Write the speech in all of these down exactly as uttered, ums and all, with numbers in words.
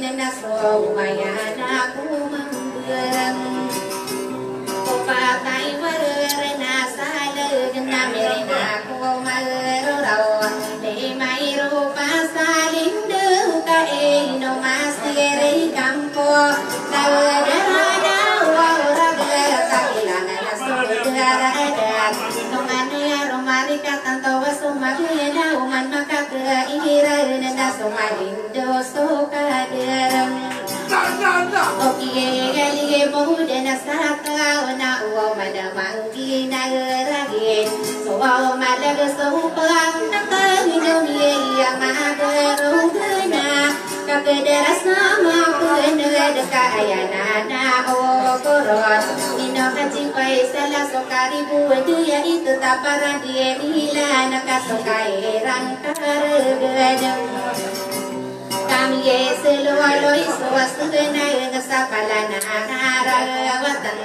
na so maya na ko manggang. Ko patay wala na sa lagna miri na ko maruraw. Di mayro pa sa lindo ka ino masiri kampo. Sa darana wa ora gala sa ilangan na so darada. Nung ano ya rumari ka tanto wa so magana uman makakairan na so malin Doso kaderem. O kiye galiye mo dena sata ona uwa madamang kinaragin. So uwa malaga so pang tatang inom ye iya magarugana. Kakederas na mapunod ka ayanana o koros. Ino kacipay sala so karibu diya ito taparan diye ila nakaso kairang karegedem. Kami ye selowaloy so wasgena eng sa palana arawatan.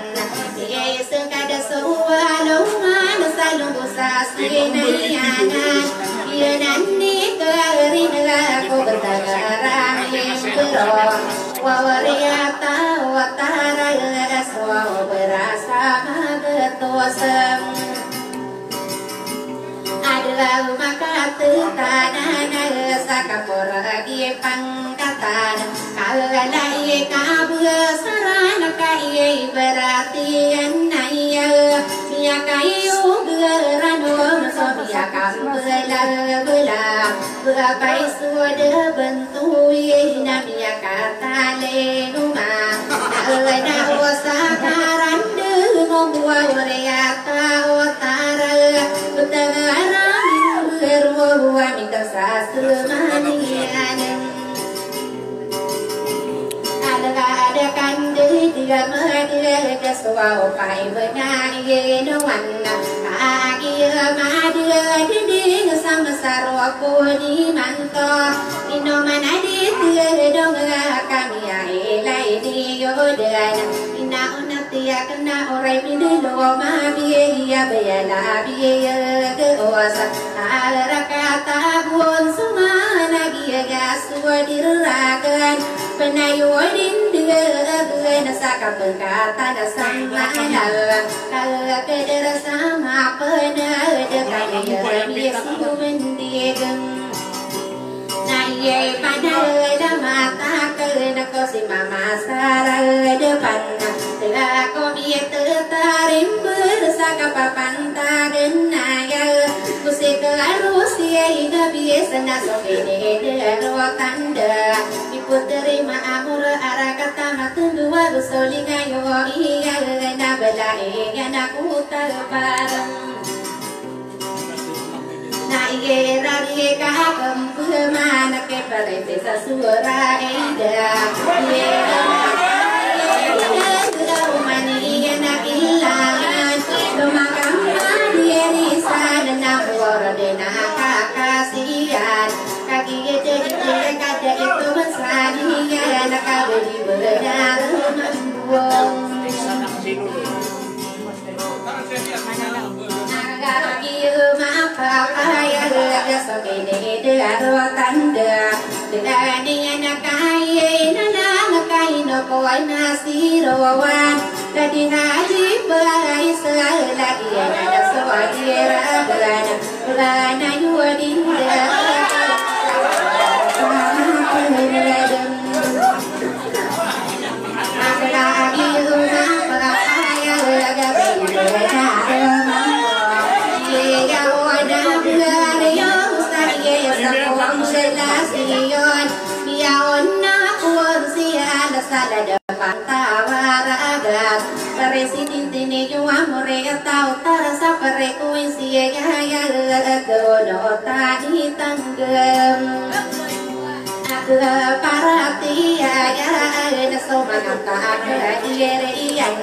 Ye sekada so walongan sa longgo sa sinayanan. Iyanan ni karin ko betagarang imbero. Wawariyata watara so berasa magetosem. Adlaw makatetanan sa kaporagi pangkatan. Kalai kabesaran kai beratian naya. Miyakaiyo geranom so miyakambelabela. Bapay so deben Tuwi na miyakatalingoma, na o sakarande mo buwa oriyata o tara, betengara mimberuwa buwa mikasasemaniyan. Alga ada kande diga made da so wa o pai bena iye no wan. Agi made dinding sa masaro ko di manto. Ino man a di tiyedong kami a ilay di yodan. Ina o na tiyak na oray pinilo mabiya biyala biya gawas. Ara katagon so man a giyagas so dirragan. Penayo dindegen sa kapengkatan sa manal. Kala kederasa mapenad kami so mendigeng. Na iyay panal da matakel na ko si mama sa depan. Tela ko miyetetarimber sa kapapantagen na iyal. Ko si kelarus iyay da biyes na so kinidero tanda. Ipoteri maamor ara katamat nduwa so lingayo iyal na bela iyan a kotalbareng. Na iye rari ka pempeman ke parete sa sura ida. Iye rari ka umani iyan a kilangan. Lumakam na iye risan na wor de na kakasiyan. Kagi ite ite kada ito masaniyan. Kabeli benar membuang. Aga iyo mapapaya laga so kinidero tanda. Degani ana kaye na lang kaino ko na sirowan. Dadi hadi bai sa lagi ana so adi ragan. Rana yo dinda. Presidente ni Juan Moreta, utara sa frekuensi gaya, gaya, gaya, gaya, gaya, gaya, gaya, Paratiyagaan so manga pakaiyeriyan.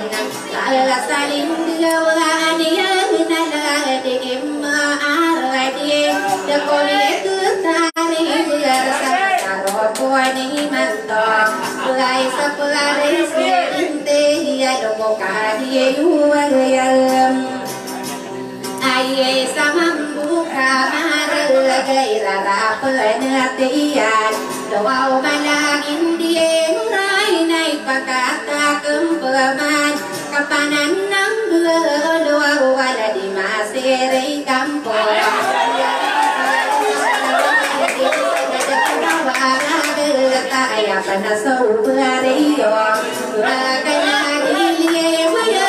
Ala salindiyawan iyan ala di imma aradi. Dakolit tari sa karopo ni manto. Lai sa pulari si inti iya lumukaiyuwayam. Ayay sa mambo ka marag a irarap na tiyan. Dawaw malagin di Panasaw bariyo, rakana diliye waya,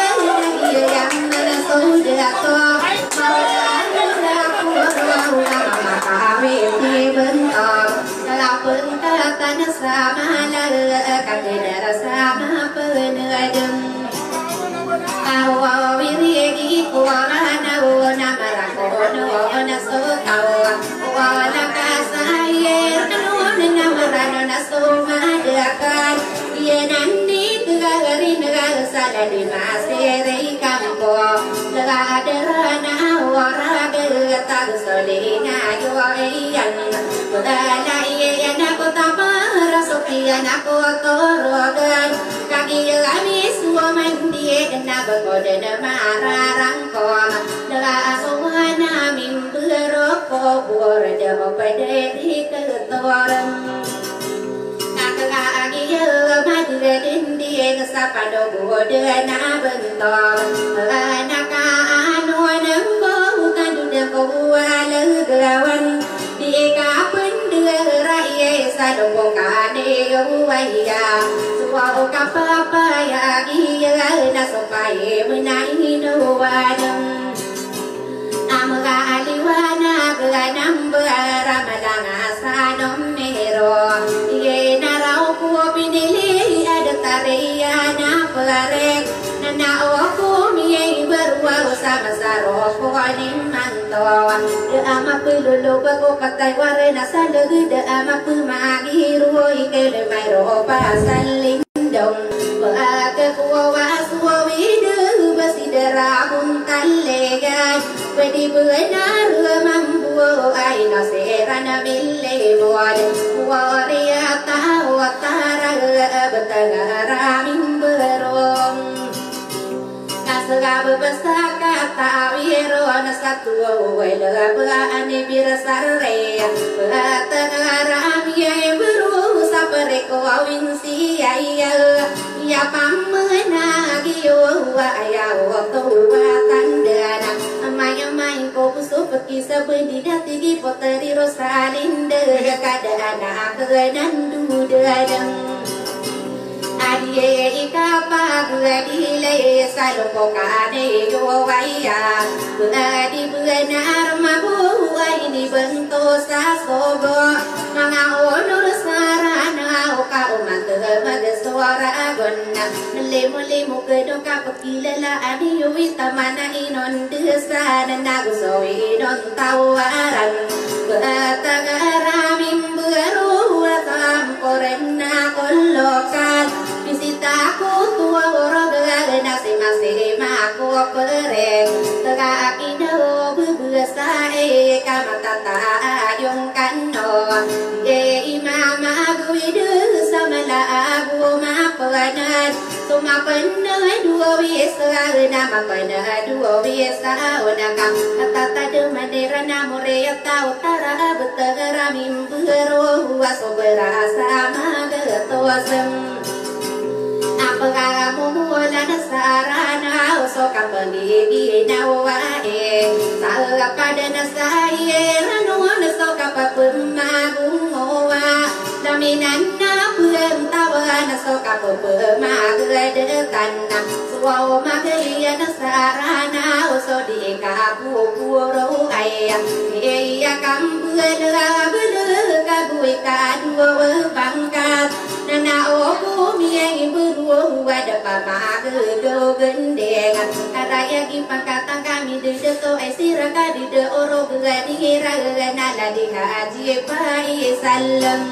iya mana saw dato, mawala kuro, makawe di bento, lapun katan sa malal, kadar sa mapenedem. Awa wirigi ko ranaw na marakono na so taw. Wala ka sa ayer, ano na namarano na so madakan. Iyan andi tgagarin gagasala di masirey kampo. Tgadarana wara gagatag so linayo iyan. Tgala iyan ako tamara so kiyan ako torogan. Kagiya amis wa mandiye na bako dana mararang ko. Nala aso wana mimbero ko bor da o padari ketoren. Kaka agiya madira dindi sa pado bor da na bento. Naka ano nangko kadu da ko wala gawan. Di ka pndarai sa dopo kane yo waya. Suwa o kapapaya giya na sopaye mnaino wanam. Amga aliwana glanam bara malanga sa nomero. Iye na raw ko pinili ada tariya na parek. Nana o ko miye barwa sa masaro ko ni man Tawa, da a mapelolo bago patay warna sa lagid, da a mapemagiro i kelemay ro pasalindong. Baga ko waso wide ba si darabon talegan. Pwede benar mambo ay na seran a milimod. Wari a tawa tara betagara mimberong. Kasgab bes a katawiro na sa tuwa wala ba ani birasare. Ba tagara ami ay buru sa pareko awin si aya. Iya pamana giyo wa aya wa tuwa tandana. Amay amay ko buso peki sa bendi dati di poteri rosalinda. Kada anak nan dudalang. Adiye ika pagadi lay sa loko kane yo waya. Badi benar mabuhay ni bento sa sogo. Manga onor sarana o ka umat magsora gonna. Limo-limo kedo ka pekilala ani yo wita mana inon desa na nago so inon tawaran. Betagara mimbero a tamporen na kolokan. Bisita ko tuwa orogan na sima-sima ko perek. Tega akino bebesa e kamatata ayong kano. Ye imama gawid sa mala ago mapanan. Sumapen na duwa wisa na mapen na duwa wisa o naka. Katatad manira na mori a taw tara betagara mimbero a sobra sa magatosem. Apagara mumula na sarana o so kapangiginawa e. Sa kapad na sa iye rano na so kapapemagungowa. Daminan na pemtawa na so kapapemagredetan na. Suwa o magaya na sarana o so di kapupuro aya. Iya kambela bela kabuy kaduwa pangkat. Nana o kumiyay beruwa da pamagagaw gendeng. Karaya di pangkatan kami dedeto ay sira kadede oro begani hira nala di haji pa isalem.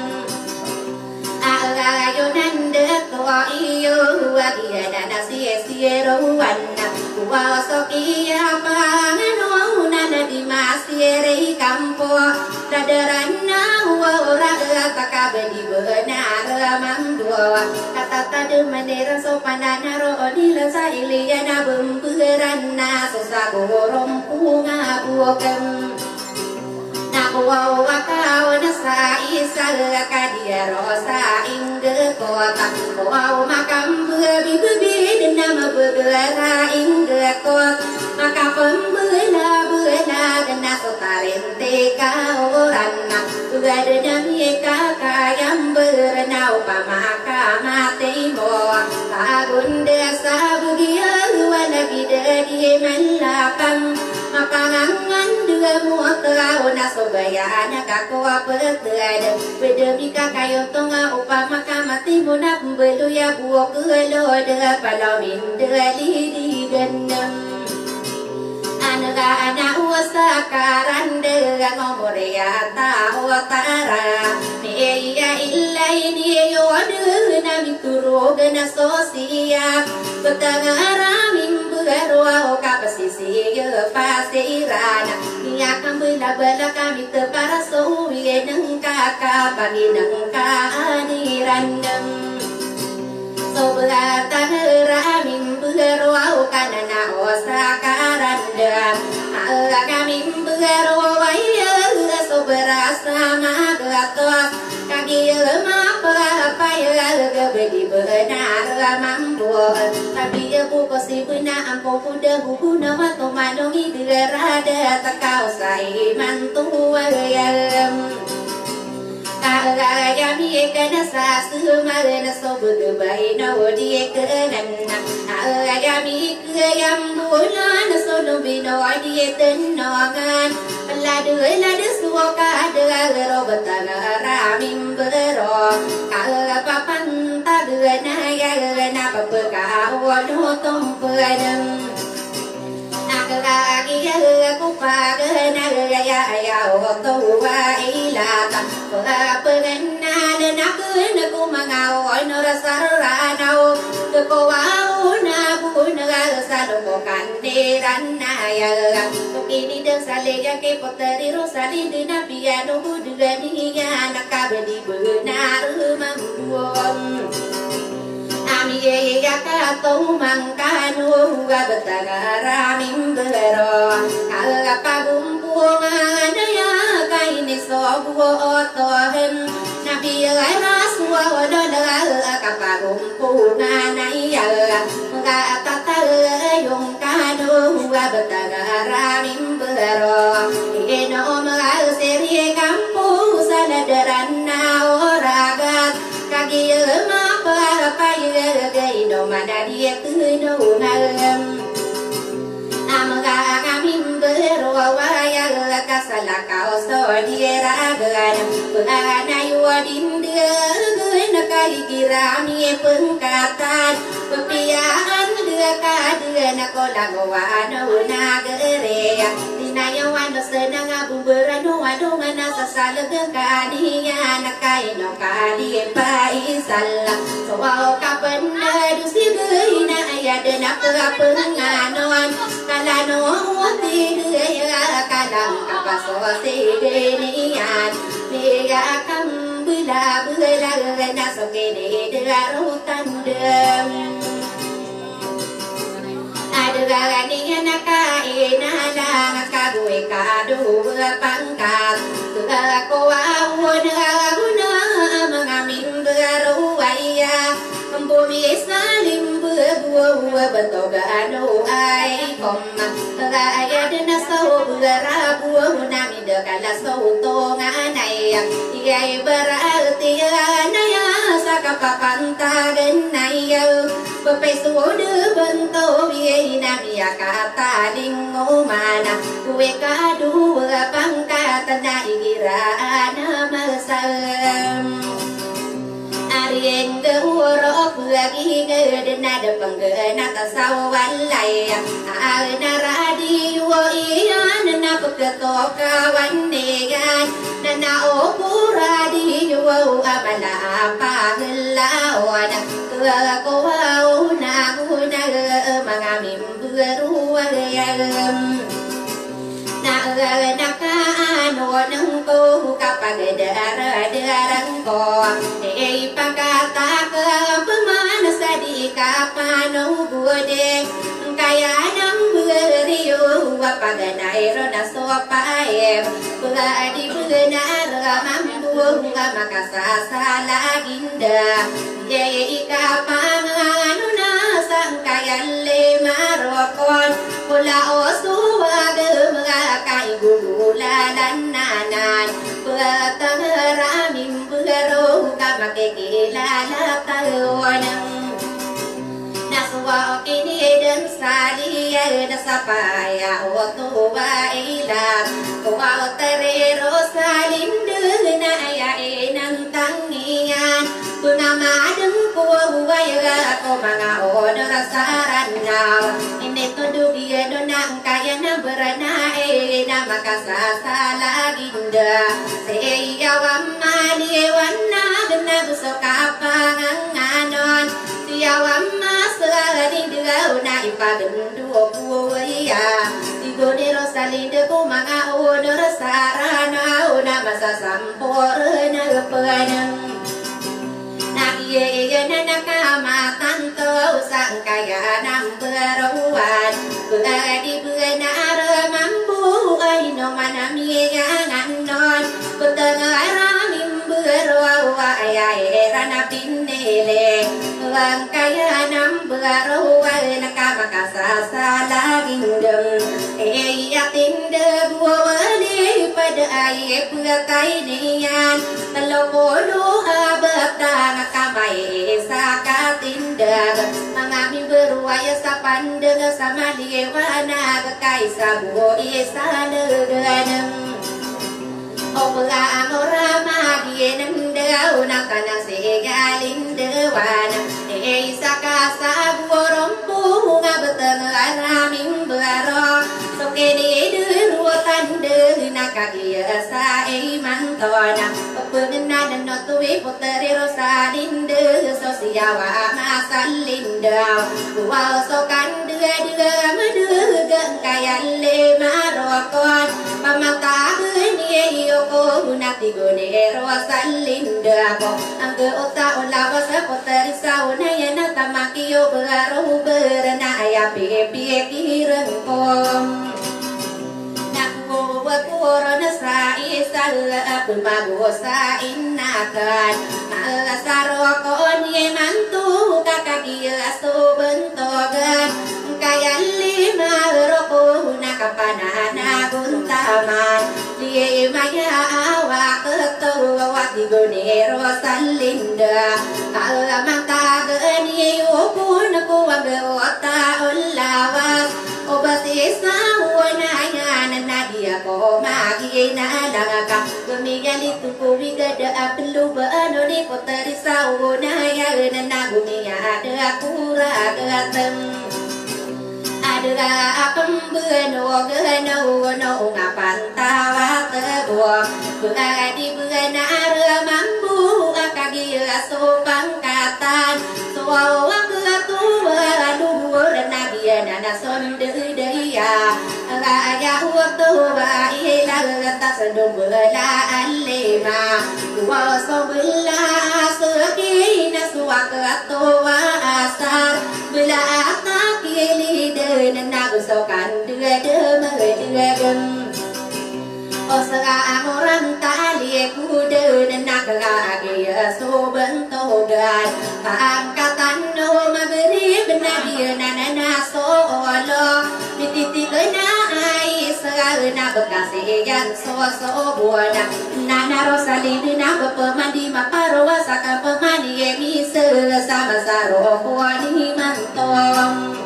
Agayo nanda to iyo, agiya na na siye siye rowan na. Wa so kiya pangano na na di masiye rey kampo. Radaran na wa ora takabedi benar mambo. Katatad manira so pananaro onila sa iliya na bemberan na so sa gorompunga bukem. Na kowa o wakaw na sa isa kadiya ro sa ingge kota. Kowa o makambe bibibid na mabebe ra ingge kot. Makapembela bela na so tarinte ka oran na. Bugad na mika kayam Perna opama ka matay mo, pagonda sa bgi a walagid a di malapang. Mapangangan da mo taw na so bayan ka ko a ptd. Pd mi ka kayo tonga opama ka matay mo na pmbaloy a bo ko lod a palaw min da di di ganam. Anega ana o sa karande a ngomor iyan ta o tara. Miya illa ini yo de na mitorog na so siya. Betang ara mimbero o kapsisi yo pasiran. Miya kambela bela kami tepara so wiye nengka kapagi nengka anirandem. So bala ta rami mbero aw kanana o sa karanda. Ala kami mbero waya so bala sa magatos. Kagi mapapaya gabedi benar mambo. Tapi ya buko si bena ampo kuda buku nama to manong idirada takau sa iman tuwayam. Kaga yami kena sa sumagana so bege baino di kena. Kaga yami keyambulan so lumbino di tenongan. Lade lade suka de ro betang rami mbero. Kaga papan tagena ya na papeka wono tompenem. Akagi ya ko pagana ya ya oto wa ilata. Pagana na ko na ko manga ono rasa rano. Ko wa ona bu na sa lo ko kandiran na ya. Ko kini de sa le ya ke poteri ro sa le de na piano bu de ni ya na kabedi benar mambuam. Ami iya ka to mangkano a betang rami mbero. Kaga pagumpungan aya kaini so buo otohen. Nabi aya rasuwa wala kapagumpungan aya. Mga tatal yung kano a betang rami mbero. Ino mga siri kampo sa ladaran na oragat. Kagi mapapaya gaido mana di tenongan. Amga kami mbero waya kasalakaw so di ragan. Pagana yo dinde gena kay kirami pengkatan. Pepiyaan de ka de na ko lagowan o nagere. Di na yawan o senang a bumberan o ado mana sa saleg kaniyan a kaino kadi pa isal. So wa o kapenda do si de ina aya de na penganoan. Kalano o ti de ya kalang kapaso si de niyan. Niya kambela bela na so kini de aro tandem. Adega niyan a kaina lang a kagoy ka dowa pangkat. Kega ko awon a gona a manga mimbero waya. Mbo misalim bebuwa betog ano ay kom. Kega aya dena so bera buwa nami Dekala so tonganay, iyay berarti anaya sa kapapantagan naya. Pepay so de bento iyay na miyakatalingoman. Kuwe kadowa pangkat na igira na masam. Ari engga oro peginged na depenggen a tasaw walay. Ari na radiyo iyan na peketokawan iyan. Na na opo radiyo a mala a pangelawan. Kekowa o na guna manga mimberuwa iyan. Na, na kaano nengko kapagedar-darang ko. Ipakatak peman sa di kapanogode. Kaya nang beriyo a paganay ro na so paem. Pegadi benar mambo a makasasala ginda. Iyay i kapangano na sangkayan lima rokon. Mula o suwag mengakay gugulalan nanan. Pwatang rami mbegaro ka Taw na, na so wa o kini den sa liya na sa paya o to wa ila, ko wa o tari ro sa linde na aya inantang iyan. Ko na madeng ko wa ya ko manga o dora sa Ranaw. Ini to do giya do na kaya na berana e na makasasala ginda. Sii a wa maliwan na gena so kapanganganon. Sii a wa masala ginda na ipagendo ko iya. Igo ni Rosalinda ko manga o dora sa Ranaw na masasampor na panang. Na iya iya na nakamatanto sangkaya namberowan. Badi benar mambo ay no manamiyangan non. Beteng aramim berowa aya era na pinili. Sangkaya namberowan na kamakasasala gindem. Iya tindeg wali pada ay pekay niyan. Telo polo a betang a kamay sa katindeg. Manga mimberowa ya sa pandeg sa maliwanag kay sa bo isa leganem. O pela angora maginen daw na kana si galindewan. E isa ka sa bo rompo nga beteng aramim baro. So kini dero tande na kagiya sa imanto na. Opengenan no tuwi Puteri Rosalinda so siyawa masalinda. Wow so kande dega medega kaya lima rokon. Pamatagen iyo ko na tigo ni Rosalinda ko. Angge ota o lawas a Puteri sa onaya na tamakiyo baro berena aya pipikiren ko. Na kuwa kuwa na sa isa a pemago sa inakan. Malasaro ko ni manto kakagiya so bentogan. Kaya lima roko na kapananagontaman. Di maya awak to wati go ni Rosalinda. Kala matagen iyo ko na ko wag ota o lawas. O bati sa wanayan na di ako maginalang ka. Gumigali to ko wigada a pelo ba ano ni Puteri sa wanayan na gumiyada kuragateng. Adra a pembenog no no nga pantawat bo. Badi benar mambo a kagiya so pangkatan. So awak tuwa luhur na giya na na sondedaya. Kaya oto ba ilal tas do bela alima. Wa so bela so kina so awak tuwa asar. Bela atakiliden na go so kandedemedem. O sera a moran tali kuda na kala agiya so bentogan. Pangkatan o magrib na giya na na so olo. Mititi na ay sera na bekas iyan so so bona. Na na Rosalinda na bepemandi maparowa sa kapemandi e misa sa masaro ko ni mantong.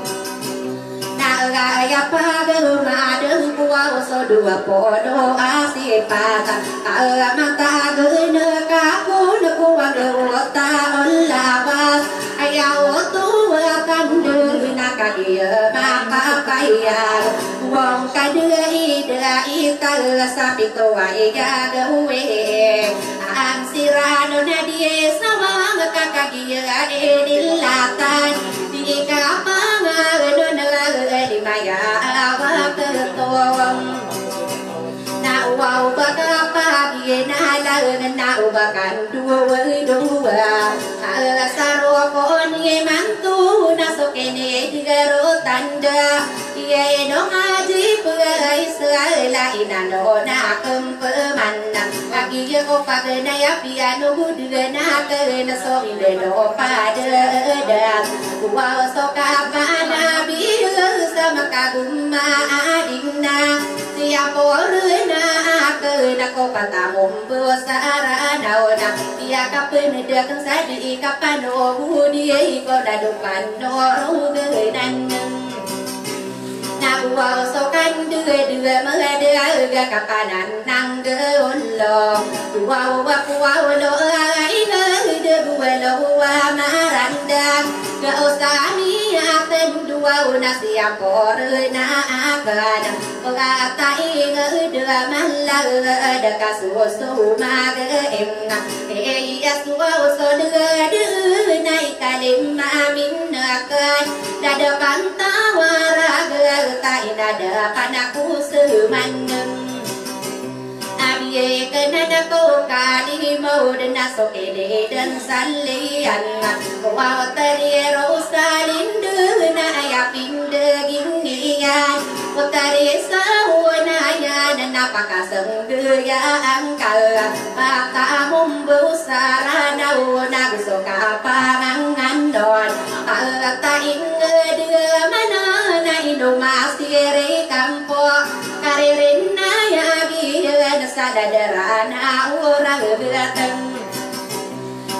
Na gaya pagmaden ko so dowa polo a sipat. Kala matagen ka ko na ko wag ota o lawas. Aya oto a kandeg na kagiya makapayag. Wong kandeg ida ital sa pito a igagawe. Ang sirano na di sawang kakagiya inilatan. Di ka panganon lagi maya awak tong. Na uwa uba ka pagi na laen na uba kan duwa duwa. Ala saroko ni manto na so kini di garo tanda. Iya ino ngaji pura Israel a inano na kempeman. Agi ko pagana ya piano gudana kena so ileno pada. Uwa so kapana bi sa makaguma adina. Siya porna ke Na ko patamombos a Ranaw na piyakapndak sa di kapanogo di ko na dopan o rogenan. Na buwaw so kandedem a dagdag a kapanan nanggeolo. Buwaw a buwaw lo a inged buwaw lo a marandang. Ga o sami a tenduwaw na siyaporna akan. Pagataing da malagad ka so somagem. Iya so awsod da na ikalima minakad. Da da pantawar a gata ina da panakusuman. Abiye kena na ko kalimo da na so kede dan salian. Ko awtari ro salin da na aya pindaging iyan. Ko tari sa wana iyan na pakasenggeya angkal. Patamombos a Ranaw na go so kapanganganon. Pataing da mana na ino masiri kampo. Karirin na yagiyan sa dadaran a orang beteng.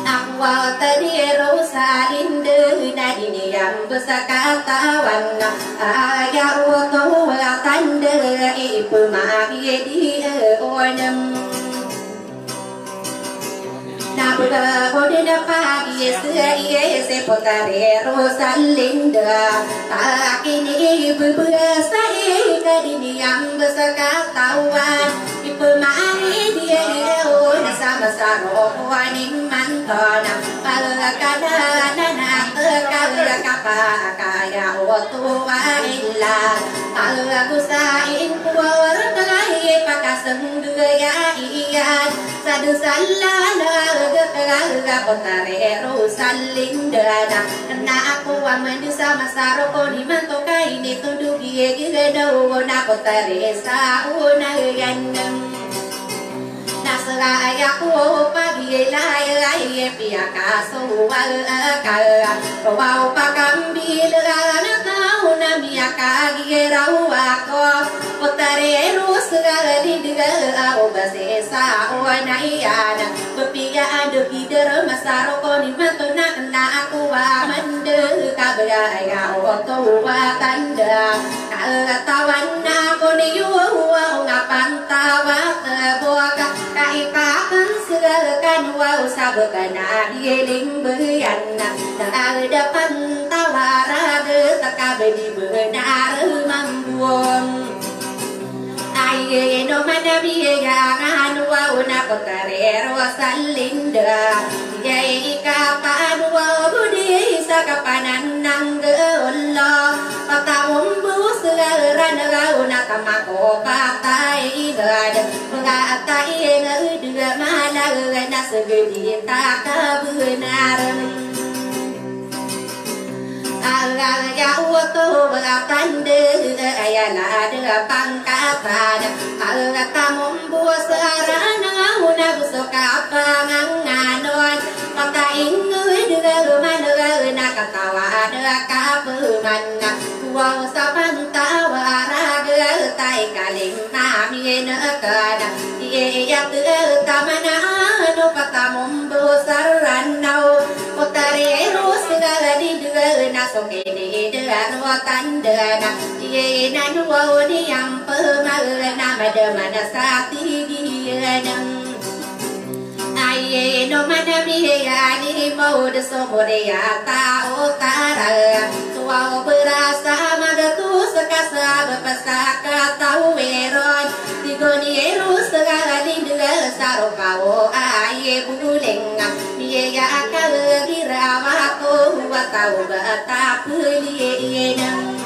Ako awtari ro salin da na di niyan bes a katawan. Aya oto a tanda ipemagi di onem. Na bolaod na pagi sa iye si Potari ro salin da. Akin i bebesa i ka di niyan bes a katawan. Ipemagi di iye o na sa masa ro ko ani manto na. Pagkana na na tekal ka pa kaya oto a ila. Pagkusain ko a orang kaya pakasenggeya iyan. Sa dosa lala ga kala ga Potari ro salin da na. Na ako a mendesa masa ro ko ni manto ka ini tunduk iye gigadaw na Potari sa ona iyan. Na sera aya ko pagilay aya piyakasowal akal. Ro aw pakambil a na taw na miyakagiraw ako. Potari ro sera lindega aw base sa ona iyan. Bepiya ando gider masa ro ko ni manto na na ako a mende kabaya aya oto a tanda. Katawan na ko ni yo a onga pantawa tebok. Kaipakan sera kan wa o sabek a na biling beyan. Na ada pantawa raga takabedi benar mambuon. Aye no mana biya nga hanwa o na Potari ro salin da. Iye i kapan wa o budi sa kapanan nanggeolo. Patamombos a Ranaw na tamako patay gad. Pagataing da malaga na segedi takabenar. Agag ya oto a tanda aya na da pangkatan. Agag tamombos a Ranaw na go so kapanganganon. Pataing da malaga na katawan a kapeman. Kuwaw sa pantawar a gata ikalim Amin akana, iya tataman a ano patamombos a Ranaw. Potari ro sega di dega na so kini dega ro tanda na. Iya inano o di ampe magana madama na sa tigi anam. Aye no manami ani mo de so moriya ta o tara. Tuwa o berasa magatu sekasa bepesaka tawiron. Tigoni eru sega lindega saropawo aye bulenga. Miye ya akal girawa ko wa tau bata peliye yenang.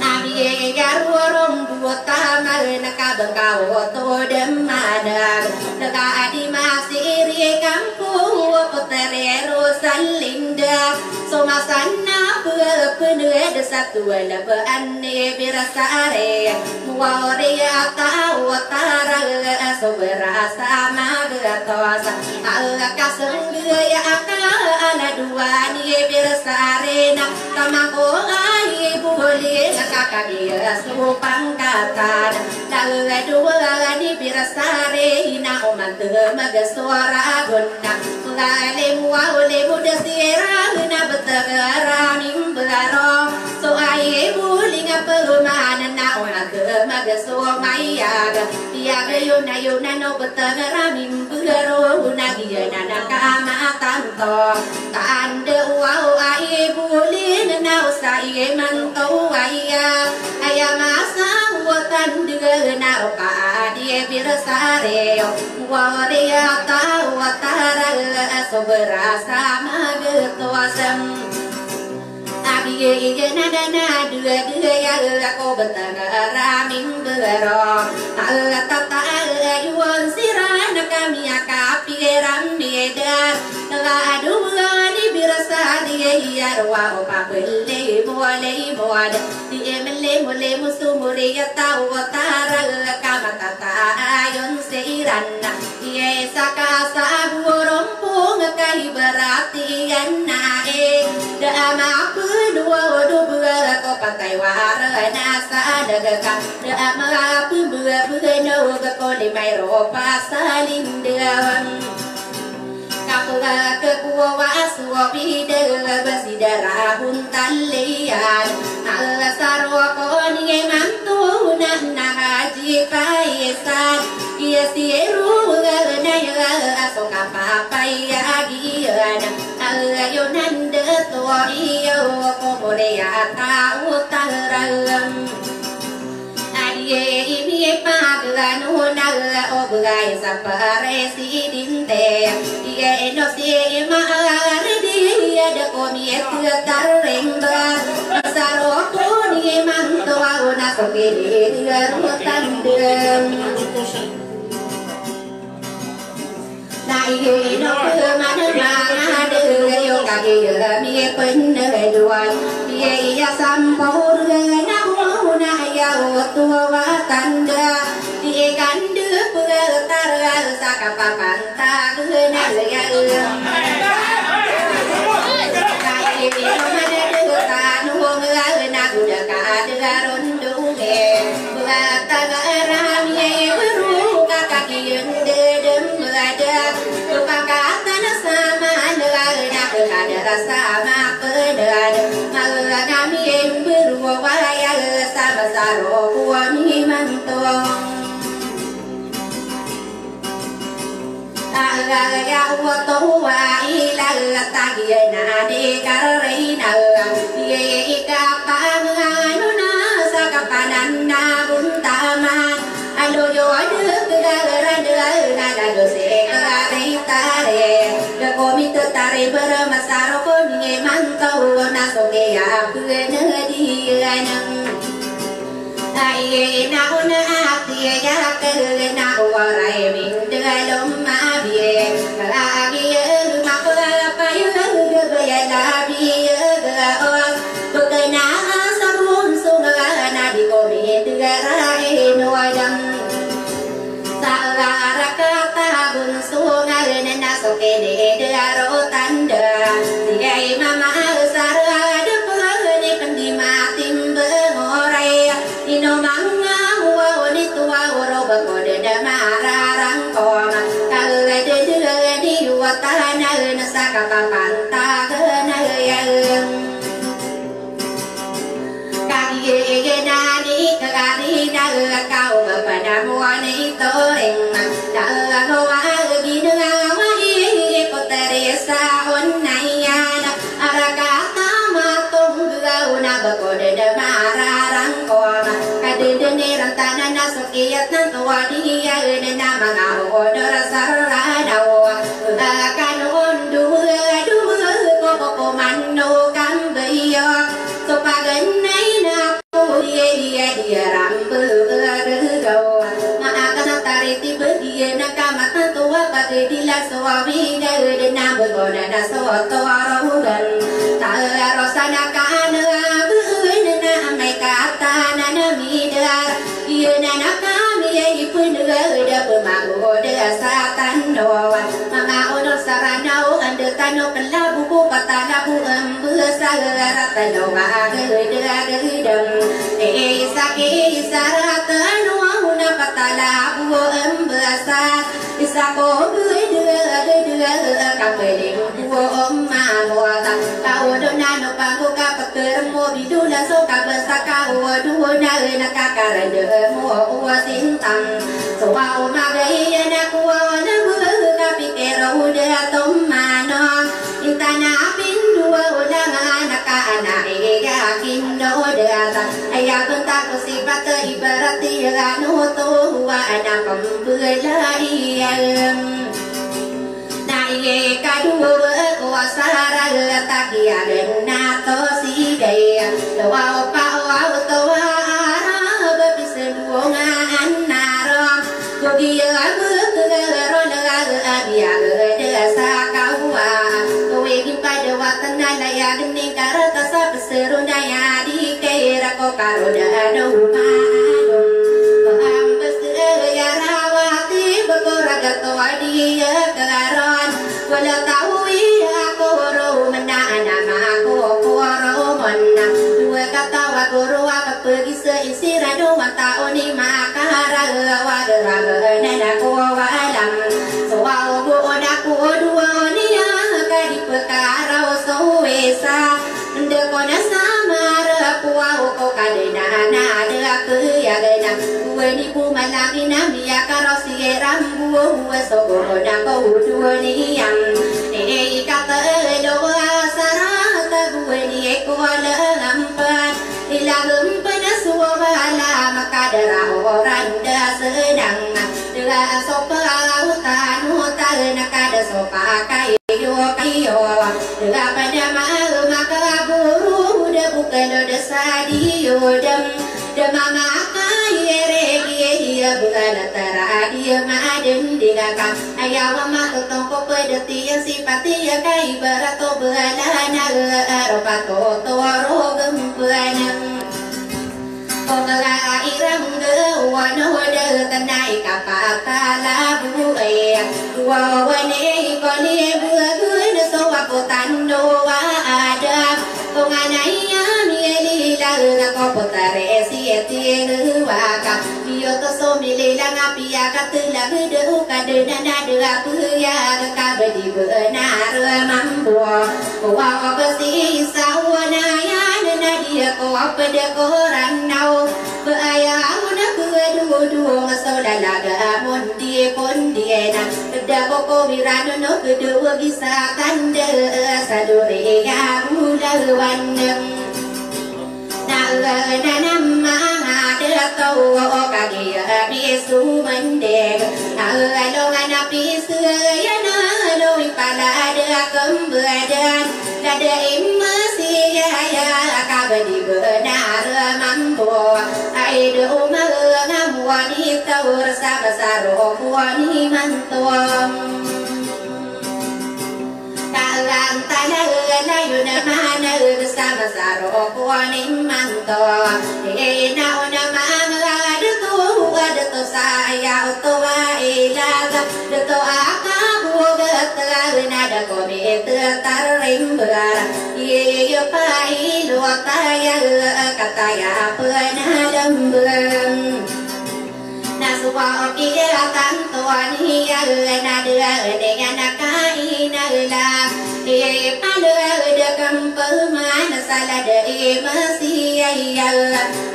Ami ya ruorong buot tamal na kabengkaw oto demadag. Nega adi masiri kampo opo terero salinda. So masana pua peneda satu ala ba ane birasare. Muwa ore ya tau tara so berasa magatosa. Ala kasengga ya akal ala duwani birasare na. Tamako ai buot Lingka ka di a so pangkatan, na laladowa ni Birsari na oman te magasoragon na. Limo a limo da siran a beteng a ramimbaro. So ai buling a peloman na oman te magasomayag. Iyag a yona yona no beteng a ramimbaro na giyanan a kamatanto. Tanda waw ai buling na osa imanto aya. Aya masa o tanda na ropa a di Birsari. Wariya ta watara so berasa magetosem. Abiye iye na da na dua dua ya ko beteng a ramimbaro. Ala tata ala yuwan siran a kami a kapiran medar. Ala adu ala ni Birsari ya ruwa o papel limo limo ada. Di emel limo limo sumuri ya tawa tara ala kamatata ayon siran. Iye saka sa burompong ka ibarat iyan na e. Da ama pun wa do bua ko patay wara na sa daga ka. Da ama pun bua bua no ga ko limay ropa sa lindawang. Kapura ke kuwa wa aswa bida basi darahun taliyan. Ala saro ko ni manto na na Haji Faisal. Iya siru na ya aso kapapaya agiyan. Ala yo nanda to iyo ko mure ata utaram. Adiye imiye pagano na o bgay sa presidente. Iye ino si ima aridi ya de ko miye tataremba. Saro ko ni manto na so kiri ya rutandem. Na iye ino pemanaman a dege iyo kagiya miye peneduan. Iye iya sampor na una iya oto watanda. Iye kande pegatar sa kapapantag na iya. Na iye ino manade tanong na guda kadegaron dunge. Bata ga aram iye beru ka kagiya ndedem bada. Pangkatan a sama na na kadara sama pedan. Maga kami iye beru waya sama saro kuwa mi mantong. Agaya wato wa ila tagiya na di karina. Iye ikapangano na sa kapanan na buntaman. Alo yo ada kegaran dengan ado se kare tare. Deko mite tare bermasaro ko ni mantau na so ke ya penedian. Ai na ona ati ya kena warai min dalam mabie. Lagi ya makapa ya gaya labi ya gaos. Bukena asarun sungana di komi degara ino adam. Sa a rakata bunso nga ren na so kene de aro tanda. Siya i mama sara de pene pendi mati mbengoray. Ino manga wa oni tua oro bako de de mararangkong. Kala de de ni watana na sa kapapanta na ya. Kagiya nani kagiya na kaw mapanamuan ito ring. Dalawa ginagawa i putari sa onayan. Arakata matong gaw na bakod na mararangkong. Kadedeni rantanan na sukiyat na tuwa diyan na mga honor sa ranaw. Akan on duwa duwa ko ko mano kambayo. So paganay na ko iya iya diya rambagaw. Maakas na tariti bagiyan na kamat na tuwa pagdila so awigaw na bagaw na na so tawarugan. Tarosa na kaana buwan na amay kata na namidar. Iya na na kami ay ipenegada pemagoda sa tano. Mama ono saranaw anda tano kalabu ko patalabu embesa. Isa ko bida, bida, kapeling ko omamota. Kaodo nano pango kapeter mo bidola so kabasa kaodo na nakakarende mo o sintang. So ao magaya na ko na kapikero da tomano. Intana pinduwa ulang anak ka ana iya kindo data. Aya benta ko sipat ibarat iya ano to wa ana pembelaian. Na iya kaduwa ko asara takiya na to sigaya. Lawa pa wa to wa ara bepisenduwa nga anaro. Kogiya betegaron abiya beda sakawa. Kowegi pada watan alaya geni karata sa peserun daya di kera ko karoda do maadong. Paham bes ya rawati bekoraga to adiya karon. Wala tawi ako ro mena nama ko koro mona. Dua katawa goro apa pegi Seisira dowa taon i makarawa gerawa nana ko walam. So waw go ona ko duwa niya kadi pekaraw so wesa. Nde ko na samara puwaw ko kadena na de aku ya gena. Wani pumalangi na miya karaw si eram buwa buwa so go ona ko duwa niyam. Ee ikata dowa sarata buwa ni eko alampan. Ilagem pena so bala makadara oran da senang. Dega so pagawtan utan kada so pakaiyo kaiyo. Dega pada maal makaburu da bukelo da sadiyo dem. Dema makai eregi iya bukala tara dia maden dega ka. Ayaw a matotong ko ped tiyan sipat iya ka ibarat o bala na aro pato toro gempenan. Ko kala irang ge wano de tenai kapatala buai. Dua wane ko ni buagun so wapo tando wa ada. Ko nganai ami elila nga ko potare si eti waka. Iyo to so milila nga piya katela gede uka dena na de aku ya kabedi benar mambo. Ko wa ko besi sawana ya na dia ko pede ko ranau. Be aya una ke dudu nga so lalaga mondi pondi na. Keda ko ko mirano no kede wagi sa tande sa dore ya bulawan. Na nanam manga de to kagiya bisu mende. Na alongan a pisu ya na lo ipala de kembedan. Kada imasi ya ya kabedi benar mambo. Ai de uma ngam wani taur sa besaro wani mantom. Kalang tala layo na mana besama saro wani mantom. Ina una manga de to ada to saya to wa ilaga. Dato aka bugat na da komite tarimbal. Iya pa ilo taya kataya penadambal. Na suwa o kiya tanto niya na da niya na kainala. Iya pala da kampeman sala da imasiya.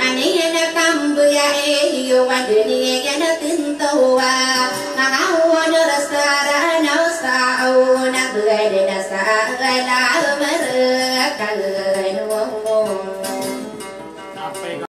Aniya na kambuya iyo wadniya na tintowa. Manga wano rasara na usa au na bede na sa ala merekal.